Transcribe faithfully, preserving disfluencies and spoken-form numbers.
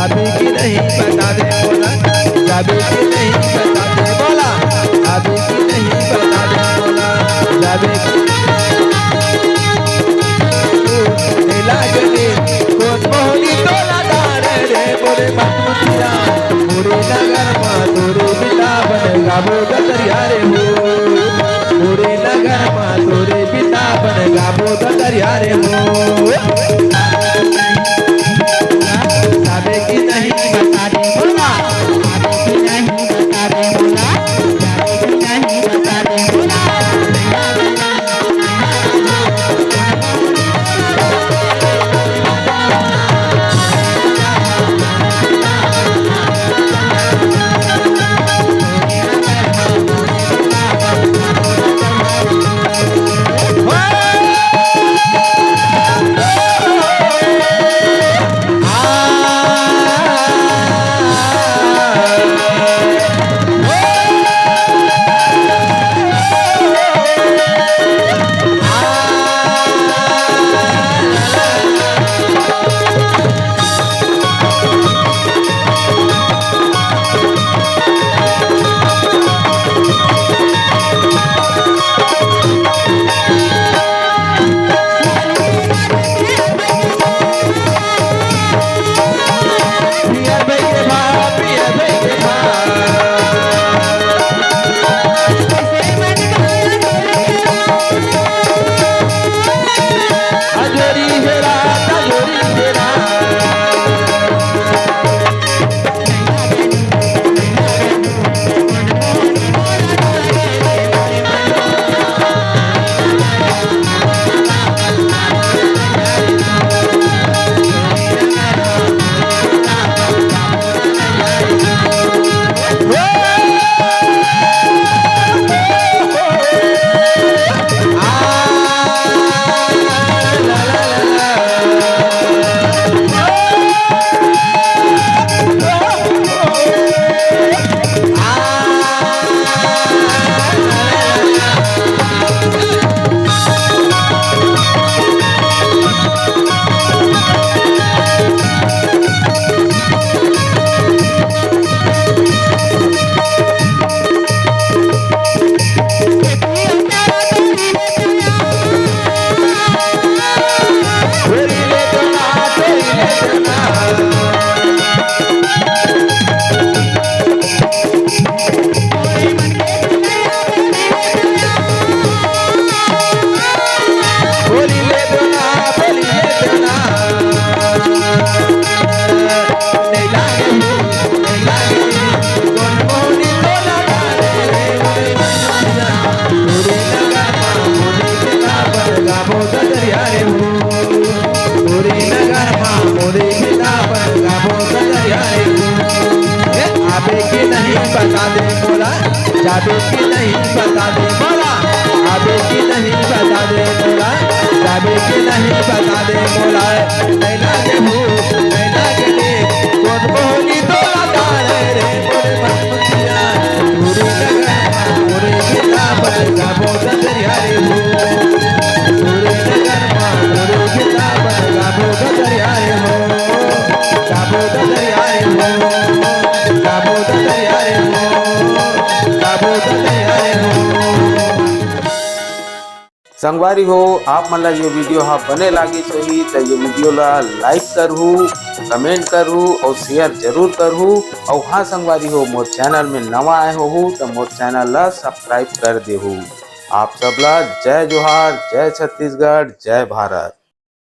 अभी की नहीं बता दे बोला, अभी की नहीं बता दे बोला, अभी की नहीं बता दे बोला, अभी की नहीं लागले कोन मोहनी तोला दार रे बोले मत मुखिया। मोरे नगर मा तोरे बिता बन गाबो ददरिया रे हो। मोरे नगर मा तोरे बिता बन गाबो ददरिया रे हो। साबे की नहीं बता दे बोला। साबे की नहीं बता दे बोला। साबे की नहीं बता दे बोला। आबे के नहीं बता दे मोला, जाबे के नहीं बता दे मोला, आबे के नहीं बता दे मोला, जाबे के नहीं बता दे मोला। नैना के भूख, नैना के देख, कोन मोहनी तोला तारे रे मोरे मनमुखिया। पूरी नगर मा मोरे गीता बन गाबो ददरिया रे हो। पूरी नगर मा मोरे गीता बन गाबो ददरिया रे हो। गाबो ददरिया रे हो। गाबो ददरिया रे हो। गाबो ददरिया रे हो। संगवारी हो, आप मन ला ये video हा बने लागिस होही त ये video ला like करहू, comment करहू और share जरूर करहू। और हाँ संगवारी हो, मोर channel में नवा आए होहू त मोर channel ला subscribe कर देहू। आप सब ला जय जोहार, जय छत्तीसगढ़, जय भारत।